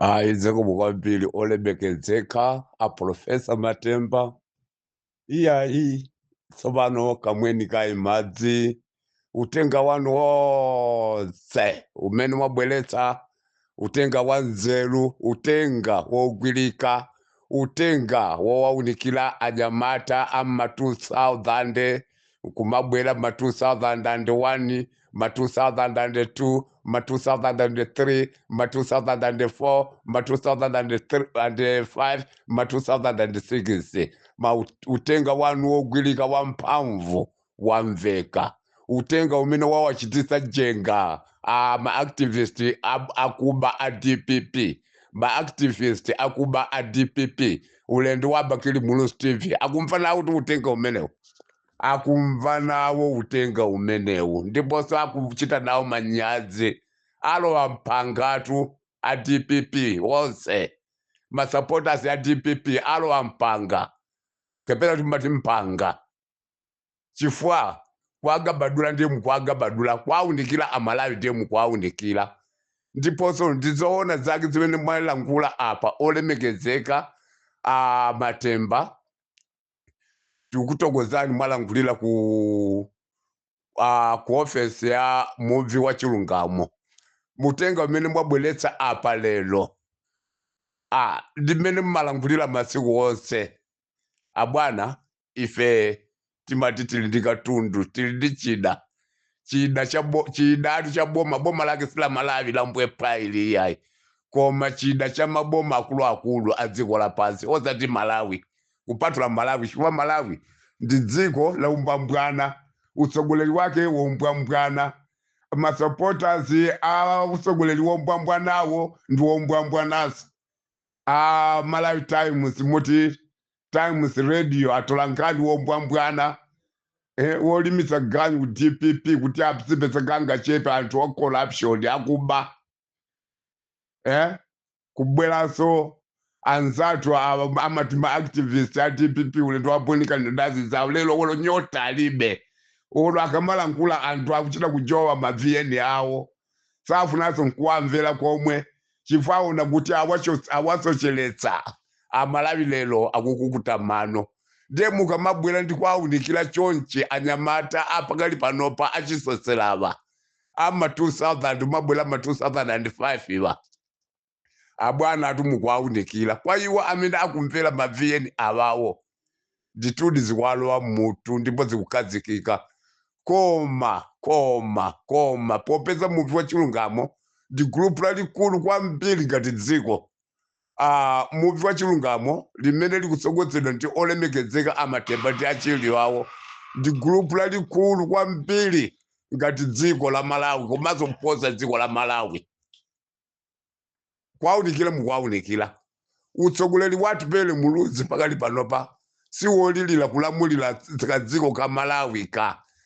Ayi, zikomo kwambiri olemekezeka a Professor Matemba. Iyayi, tsopano kamweni kayi madzi. Utenga wanu wonse umene mwabweretsa, utenga wa nzeru, utenga wogwirika, utenga wowaunikira anyamata a ma 2000 kumabwera ma 2001, ma 2002, ma 2003, ma 2004, ma 2005, ma 2006, ma utenga wanu wogwirika wamphamvu wamveka, utenga umene wawachititsa jenga a maactivist akuba a DPP, maactivist akuba a DPP, ulendo wa Bakili Muluzi TV akumva nawo kuti utenga umenewu, akumva nawo utenga umenewu, ndiponso akuchita nawo manyazi. Alowa mpangatu a DPP wonse, masupporters a DPP alowa mpanga, kapena timati mpanga, chifukwa kwagabadula ndiye mukwagabadula, kwaunikira Amalawi ndiye mukwaunikira. Ndiponso ndizoona zake zimene mwalankhula apa, olemekezeka a Matemba, tikutokozani. Mwalankhulira ku ofesi ya Muvi wa Chilungamo. Mutenga umene mwabweretsa apa lero, ndimene mmalankhulira masiku onse, abwana. Ife timati tili ndi katundu, tili ndi chida, chida cha chidatu cha boma. Boma lake sila Malawi la mbwepha ili iyayi, koma chida cha maboma akuluakulu a dziko lapansi, osati Malawi, kupatula Malawi, chifukwa Malawi ndi dziko la umbwambwana, utsogoleri wake wombwambwana, masupporters a utsogoleri wombwambwanawo ndi wombwambwanaso. A Malawi Times, muti Times Radio, atolankhani wombwambwana, wolimisa ganyu ku DPP kuti apsipese kangachepe, anthu wa corruption, akuba, kubweranso anzathu awa amati ma activist a DPP, ulendo wabonika ndazi zawo lero olo nyota alibe, olo akamalankhula anthu akuchita kujowa ma VN awo, safunanso nkuwamvera komwe, chifukwa aona kuti awasocheretsa Amalawi. Lero akukukuta mano. Ndiye mukamabwera ndi kuwaunikira chonchi anyamata apakali panopa achisoserava ama 2000, mabwera ma 2005 iwa, abwana atu mukuwaunikira kwa iwo amene akumvera ma VN awawo, nditudi zikuwalowa mutu ndipo zikukhazikika. Koma popeza Muvi wa Chilungamo ndi gulupu lalikulu kwambiri ngati dziko, Muvi wa Chilungamo limene likutsogozedwa ndi olemekezeka Amatemba ndi achili awo ndi gulupu lalikulu kwambiri ngati dziko la Malawi, komanso kuposa dziko la Malawi. Kwaunikira mukuwaunikira. Utsogoleri wa Atupele Muluzi pakali panopa siwolilira kulamulira kadziko ka Malawi.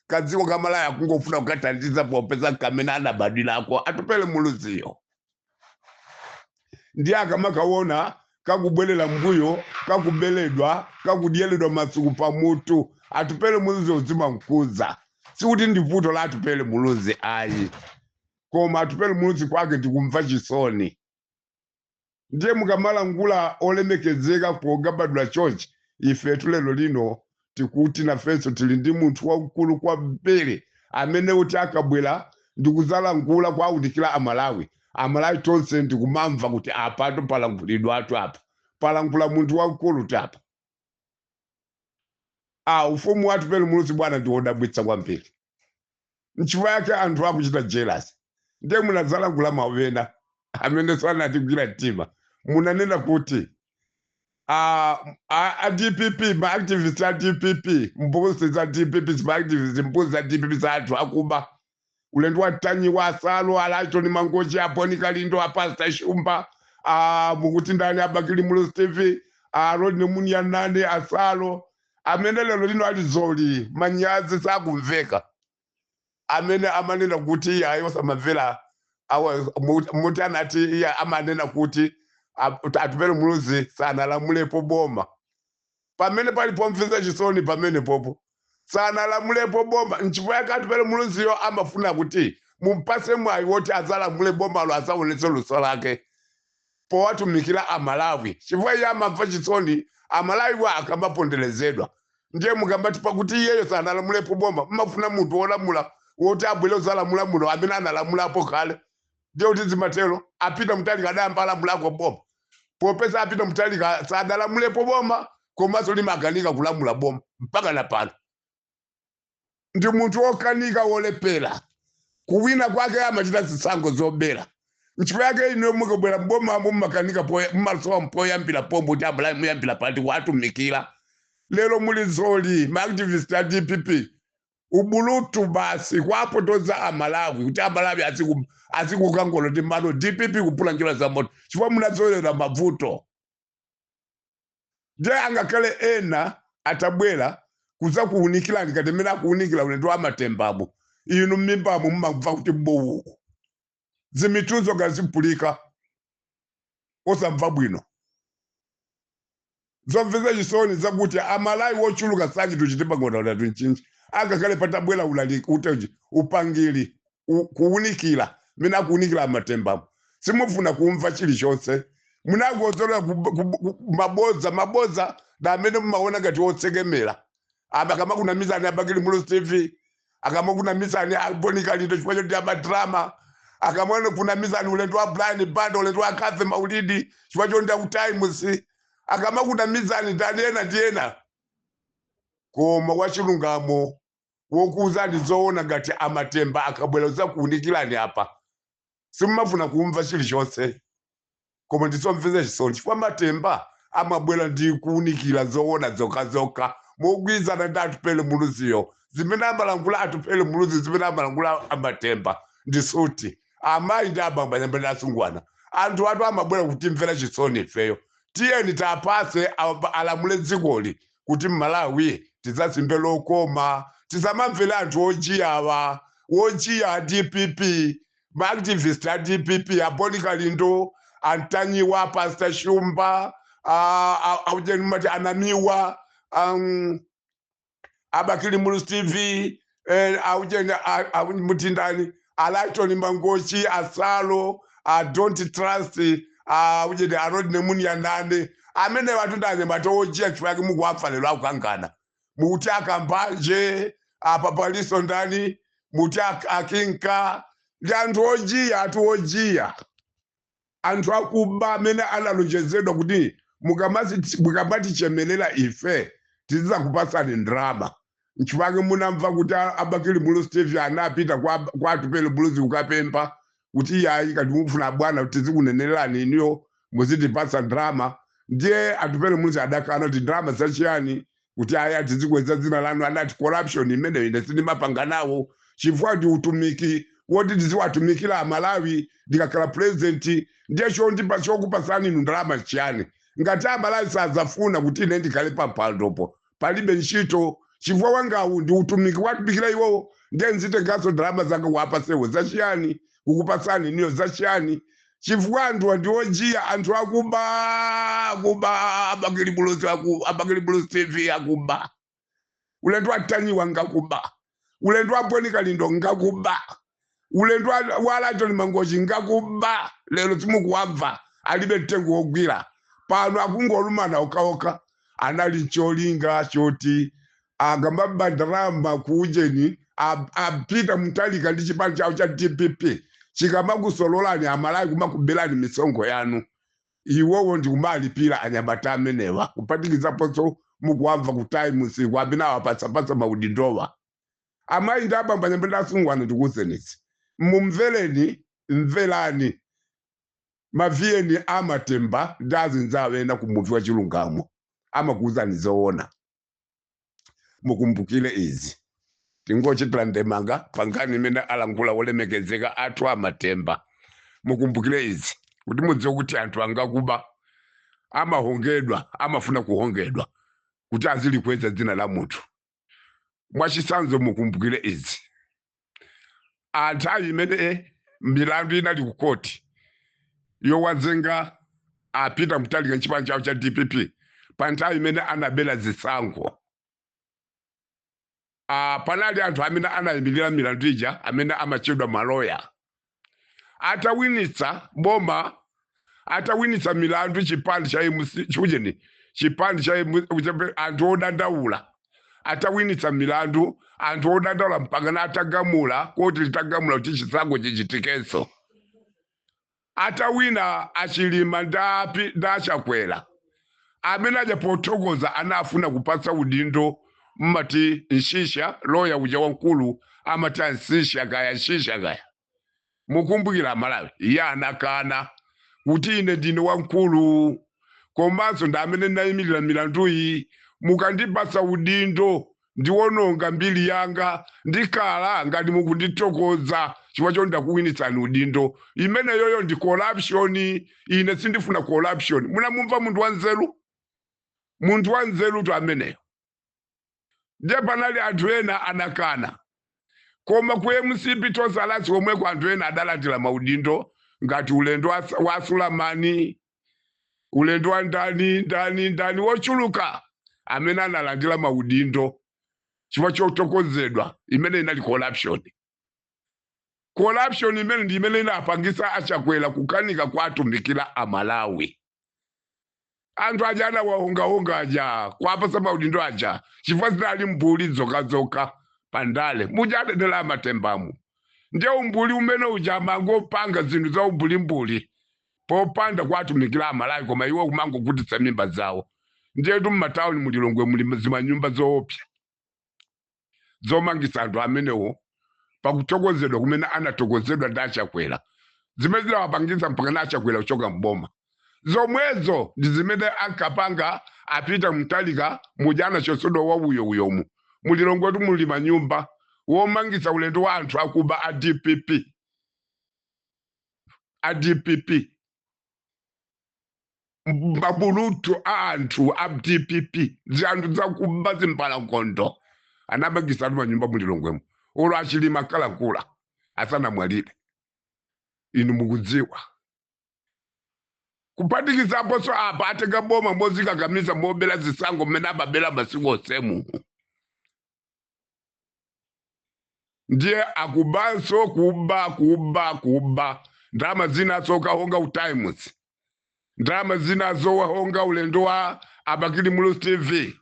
Kadziko ka Malawi akungofuna kukathandiza popeza kamene anabadwirako Atupele Muluziyo. Ndiye akamakaona kakubwerera mbuyo, kakubeledwa, kakudyeledwa masuku pamutu, Atupele Muluzi uzimamkuza. Sikuti ndi vuto la Atupele Muluzi ayi, koma Atupele Muluzi kwake ndikumva chisoni. Ndiye mukamalangula olemekezeka pogabadula chonchi, ifetu lero lino tikuti nafenso tili ndi munthu wamkulu kwambiri amene kuti akabwera ndikuzalangula kwaunikira Amalawi, Amalawi tonse ndikumamva kuti apatu palangulidwatu, apa palangula munthu wamkulu tapa. Ufumu wa Atupele Muluzi, bwana, ndi wodabwitsa kwambiri. Nchifukwa yake anthu akuchita jealous. Ndiye munadzalangula mawu ena amene sanatigwira mtima. Munanena kuti a DPP, ma activist a DPP, mbuzi za DPP, ma activist mbuzi za DPP, za anthu akuba, ulendo wa Tanyiwa, Asalo, Alaitoni Mangochi, Aboni Kalindo, Apasta Shumba, mukuti ndani, Abakili Muluzi TV, Rodney Munianane, Asalo amene lero lino ali zoli manyazi sakumveka, amene amanena kuti iye ayi osamamvera muti anati iye amanena kuti Atupele Muluzi sanalamulepo boma. Pamene pali pomvetsa chisoni pamene popo sanalamulepo boma, nchifukwa yake Atupele Muluziyo amafuna kuti mumpase mwayi woti azalamule bomalo, azaonetse luso lake. Powatumikira Amalawi, chifukwa iye amamva chisoni Amalawiwa akamaponderezedwa. Ndiye mukambati pakuti iyeyo sanalamulepo boma, mmafuna munthu wolamula woti abwere uzalamula muno amene analamulapo kale. Ndiye kuti zimatero. A Peter Mutharika adayamba alamulako boma? Popeza a Peter Mutharika sadalamulepo boma, komanso limakanika kulamula boma mpaka na pano. Ndi munthu wokanika, wolepera. Kuwina kwake amachita zisankho zobera. Nchifukwa yake ino mukabwera mbomamo mumakanika, mumasowa mpoyambira pombo kuti abulayi muyambira pati watumikira. Lero muli zoli maactivist a DPP, ubulutu basi, kwapotoza Amalawi kuti Amalawi azikukangolo ndi mano DPP kupula njira za moto, chifukwa munazolera mavuto. Ndiye angakhale ena atabwera kuza kuunikirani ngati mmene akuunikira ulendo wa matembamo, inu mmimbamo mumamva kuti bowu, zimituzo ngati zimpulika, osamva bwino. Zomvetsa chisoni zakuti Amalawi wochuluka sachitu chitipa ngona tunchinji. Angakhale patabwera ulaliki uteji, upangiri, kuunikira mmene akuunikira amatembamo, simufuna kumva chilichonse. Munangozolera mabodza, mabodza da amene mumaona ngati otsekemera. Apa akamakunamizani a Bakili Muluzi TV, akamakunamizani a Bon Kalindo chifukwa choti amadrama, akamakunamizani ulendo wa Brian Banda, ulendo wa Cathy Maulidi chifukwa choti aku Times, akamakunamizani ndani ena ndi ena. Koma wachilungamo wokuuzani zoona ngati amatemba akabwera zakuunikirani apa, simumafuna kumva chilichonse. Koma ndizomvetsa chisoni chifukwa matemba amabwera ndi kuunikira zoona zokhazokha mogwirizana ndi Atupele Muluziyo. Zimene amalankhula Atupele Muluzi, zimene amalankhula amatemba ndi suti. Amayi ndi abambo, anyamata ndi asungwana, anthu atu amabwera kutimvera chisoni ifeyo. Tiyeni tapase alamule dzikoli kuti Mmalawi tidzasimbe lokoma. Tisamamvere anthu ojiyawa, wojiya a DPP, maactivist a DPP, a Bon Kalindo, antanyiwa, Pastor Shumba, aujeni mati anamiwa, a Bakili Muluzi TV, aujeni mutindani, Alaitoni Mangochi, asalo a Don't Trust, aujeni Arod Nemuniyanane, amene watundanye mati ojiya. Chifukwa yake mukuwapfa lero akukangana, mukuti akambanje apa paliso ndani, muti akinka ndi anthu ojiya, atu ojiya, anthu akuba amene analonjezedwa kuti mukamatichemelera ife tizidzakupasani ndrama. Nchifukwa munamva kuti a Bakili Muluzi TV anapita kwa Atupele Muluzi kukapempha kuti iyayi, kati mufuna bwana kuti tizikunenerani iniyo muzitipasa ndrama. Ndiye Atupele Muluzi adakana kuti ndrama zachiyani? Kuti aya, tizikweza dzina lanu. Anati corruption imeneyo ine sindimapanga nawo, chifukwa ndi utumiki woti tiziwatumikira Amalawi ndikakhala president. Ndiye chondipa chokupasani inu ndalama chiyani ngati Amalawi sadzafuna kuti ine ndikhale pampandopo? Palibe ntchito, chifukwa wangawu ndi utumiki watumikira iwowo. Ndiye nzitenganso ndalama zanga kuwapasewo zachiyani? Kukupasani iniyo zachiyani? Chifukwa anthu ndi ojiya, anthu akuba, akuba. A Bakili Muluzi, a Bakili Muluzi TV akuba, ulendo watanyiwa ngakuba, ulendo wa Bon Kalindo ngakuba, ulendo wa Laitoni Mangochi ngakuba. Lero simukuwamva, alibe mtengo wogwira pano, akungolumana okaoka. Anali ncholinga choti akamaba ndalama kuujeni apita Mutharika ndi chipani chawo cha DPP, chikamakusololani Amalawi, kumakubelani misonkho yanu, iwowo ndikumalipira anyamata amenewa, kupatikizaponso mukuwamva ku Times amene awapasapasa maudindowa. Amayi ndi abambo, anyamata, asungwana, ndikuwuzenitsi, mumvereni, mverani maviyeni amatemba ndi azinzawo ena kumuvi wa chilungamo, amakuwuzani zoona. Mukumbukire izi. Tingochitira ndemanga pangani imene alankhula wolemekezeka athu amatemba. Mukumbukire izi kuti mudziwe kuti anthu angakuba, amahongedwa, amafuna kuhongedwa kuti azilikweza dzina la munthu. Mwachitsanzo, mukumbukire izi: anthu imene milandu inali ku koti yowazenga a Peter Mutharika nchipani chawo cha DPP pa nthawi imene anabela zisankho, panali anthu amene anayimirira milandu ija amene amachedwa maloya. Atawinitsa boma Atawinitsa milandu chipani cha MC, chujeni chipani cha anthu odandaula, atawinitsa milandu anthu odandaula mpakana atagamula, koti litagamula kuti chisankho chichitikenso, atawina achilima ndapi ndachakwera amene aja pothokoza anafuna kupatsa udindo, mmati Nshisha, loya uja wamkulu, amati ansisha kaya Nshisha kaya, mukumbukira Malawi? Iye anakana kuti ine ndine wamkulu komanso ndi amene ndayimirira milanduyi, mukandipatsa udindo ndiwononga mbiri yanga, ndikhala ngati mukundithokoza chifukwa choti ndakuwinitsani udindo. Imeneyoyo ndi corruption. Ine sindifuna corruption. Munamumva munthu wanzeru, munthu wanzeru tu ameneyo. Ndiye panali anthu ena anakana, koma ku MCP Tonse Alliance komweko anthu ena adalandira maudindo ngati ulendo wa Sulamani, ulendo wa ndani ndani ndani, wochuluka amene analandira maudindo chifukwa chothokozedwa. Imene inali corruption. Corruption imene ndi imene inapangisa achakwera kukanika kwatumikira Amalawi. Anthu aja anawahongahonga aja kwapasa maudindo aja chifukwa zinali mbuli zokhazokha pandale muja adenera amatembamu. Ndiye umbuli umene uja amangopanga zinthu za umbulimbuli popanda kwatumikira Amalawi, koma iwo kumangokutitsa mimba zawo. Ndiyetu mmatawuni mulilongwe muli zimanyumba zoopsa zomangisa anthu amenewo pakuthokozedwa kumene anathokozedwa ndi achakwera, zimene zinawapangisa mpaka na achakwera kuchoka mboma. Zomwezo ndi zimene ankapanga apita Mtalika muja anachotsedwa wa uyo uyomu. Mulilongwetu muli manyumba womangisa ulendo wa anthu akuba a DPP, a DPP, mabulutu a anthu a DPP, zanthu zakuba, zimbalangondo, anamangisa anthu manyumba mulilongwemo. Olo achilima kalakula asanamwalire, inu mukudziwa. Kuphatikizaponso apa atenga boma mozikakamiza, mobera zisankho mmene amabera masiku onsemu. Ndiye akubanso, kuba, kuba, kuba ndalama zinazo kahonga u Times, ndalama zinazo wahonga ulendo wa Abakili Muluzi TV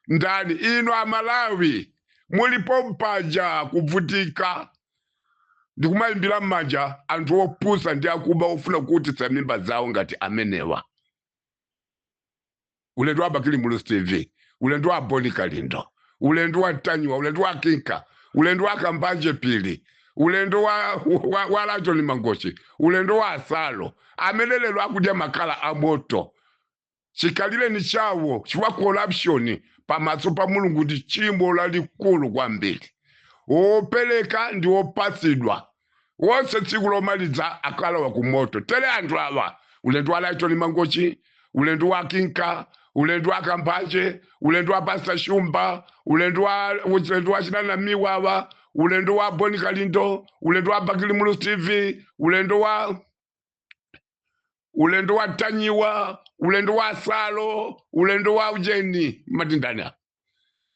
ndani. Inu Amalawi mulipo mpaja kuvutika ndikumayimbira m'manja anthu opusa ndi akuba ofuna kuutitsa mimba zawo ngati amenewa. Ulendo wa Bakili Muluzi TV, ulendo wa Boni Kalindo, ulendo wa Ntanyiwa, ulendo wa Kinka, ulendo wa Kambanje Pili, ulendo wa Laton Mangochi, ulendo wa Asalo amene lero akudya makala a moto chikalireni chawo, chifukwa corruption pamaso pa Mulungu ndi chimo lalikulu kwambiri. Wopereka ndi wopatsidwa wonse tsiku lomaliza akalowa ku moto. Tere anthu awa, ulendo wa Laton Mangochi, ulendo wa Kinka, ulendo wa Kambanje, ulendo wa Pastor Shumba, ulendo wa Chinana Miwawa, ulendo wa Boni Kalindo, ulendo wa Bakili Muluzi TV, ulendo wa Tanyiwa, ulendo wa Salo, ulendo wa ujeni matindani,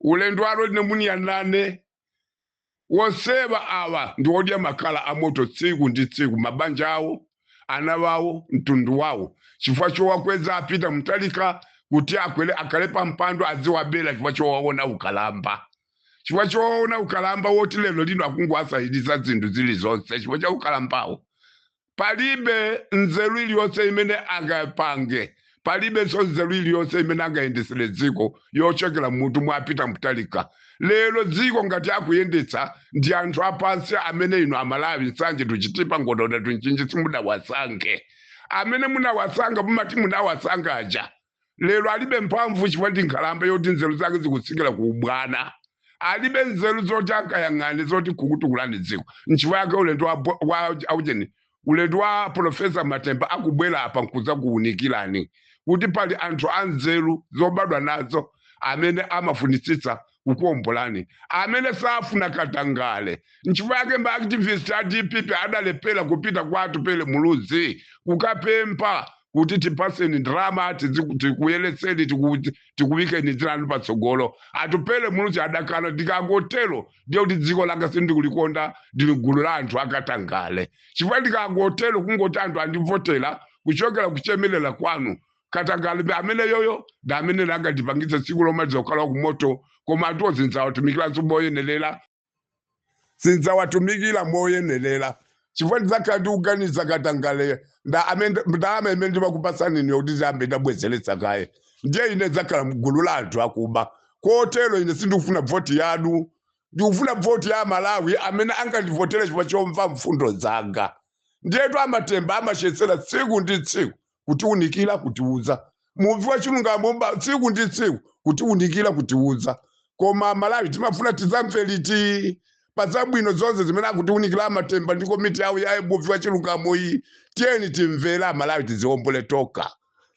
ulendo wa Rodney Muniyanane, wonseva awa ndi odya makala a moto tsiku ndi tsiku, mabanja awo, ana wawo, mtundu wawo, chifukwa chowakweza apita Mtalika kuti akwere akhale pa mpando aziwabera, chifukwa chowaona ukalamba, chifukwa chowaona ukalamba woti lero lino akungowasayiriza zinthu zilizonse. Chifukwa cha ukalambawo palibe nzeru iliyonse imene angapange, palibenso nzeru iliyonse imene angayendesere dziko yochokera mutu mwa Peter Mutharika. Lero dziko ngati akuyendetsa ndi anthu apansi amene inu Amalawi, Nsanje, tuchitipa, Ngodota, Tunchinji, simudawasankhe. Amene munawasankha, mumati munawasankha aja, lero alibe mphamvu chifukwa ndi nkhalamba yoti nzeru zake zikutsikira ku ubwana. Alibe nzeru zoti akayang'ane zoti kukutukulani dziko. Nchifukwa yake ulendo wa aujeni, ulendo wa Professor Matemba akubwera apa nkuza kuwunikirani kuti pali anthu anzeru zobadwa nazo amene amafunitsitsa kukuombolani, amene safuna katangale. Nchifukwa yake ma activist a DPP adalephera kupita kwa Atupele Muluzi kukapempha kuti tipaseni ndalama, tikuyeretseni, tikuyikeni dzina patsogolo. Atupele Muluzi adakana, ndikangotero ndiye kuti dziko langa sindikulikonda, ndili gulu la anthu akatangale, chifukwa ndikangotero kungoti anthu andivotera Kuchokera kuchemelera kwanu katangale amene yoyo ndi amene angatipangitse tsiku lomaliza kukhala kumoto. Koma anthuwo sindzawatumikiranso moyenerera, sindzawatumikira moyenerera, chifukwa ndidzakhala ndikuganiza katangale nda amene ndalama imene ndimakupasani ine kuti ziyambe ndabwezeretsa kaye. Ndiye ine dzakhala mgulu la anthu akuba. Kotero ine sindikufuna voti yanu, ndikufuna voti ya Malawi amene angandivotere chifukwa chomva mfundo zanga. Ndiyetu aMatemba amachetsera tsiku ndi tsiku kutiunikira, kutiuza muvi wa chilungamo tsiku ndi tsiku, kutiunikira, kutiuza. Koma Malawi timafuna tidzamve liti pazabwino zonse zimene akutiunikira aMatemba ndi komiti yawo ya muvi wa chilungamo iyi? Tiyeni timvera Amalawi, tidziwombole toka,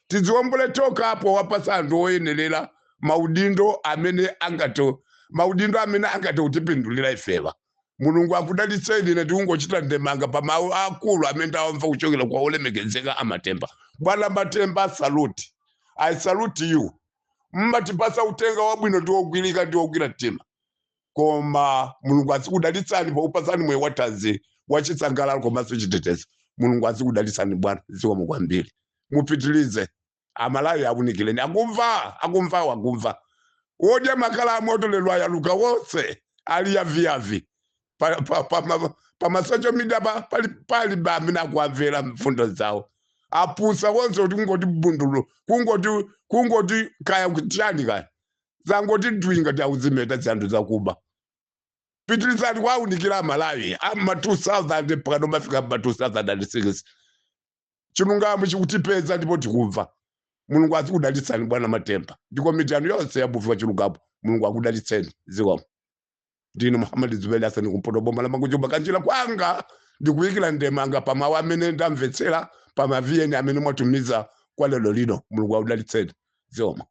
tidziwombole toka apo wapasa anthu oyenerera maudindo amene angato maudindo amene angati kutipindulira ifewa. Mulungu akudalitseni. Ine ndikungochita ndemanga pa mawu akulu amene ndawamva kuchokera kwa olemekezeka aMatemba. Bwana Matemba, salute, I salute you. Mmatipasa utenga wabwino ndi wogwirika ndi wogwira mtima. Koma Mulungu azikudalitsani pokupasani moyo wathanzi, wachisangalalo komanso chitetezo. Mulungu azikudalitsani, bwana. Zikomo kwambiri, mupitilize. Amalawi akunikireni, akumva, akumva, akumva. Wodya makala amoto lero ayaluka wonse, ali yaviyavi pa, pa, pa, pa, pa ma social media pa, pali pali amene akuamvera mfundo zawo. Apusa wonse kuti kungoti bundulu, kungoti kungoti kaya kutiyani, kaya zangoti dwinga ti auzimeta zanthu zakuba. Pitirizani kuaunikira Amalawi ama 2000 mpaka nomafika ma 2006. Chilungamo chikutipeza ndipo tikumva. Mulungu azikudalitsani, bwana Matemba, ndi komiti yanu yonse ya muvi wa chilungamo. Mulungu akudalitseni, zikomo. Ndine Muhammad Zubeli Hasani, kumpoto, boma la Mangochi, kanjira kwanga. Ndikuyikira ndemanga pa mawu amene ndamvetsera pa ma VN amene mwatumiza kwa lero lino. Mulungu akudalitseni, zikomo.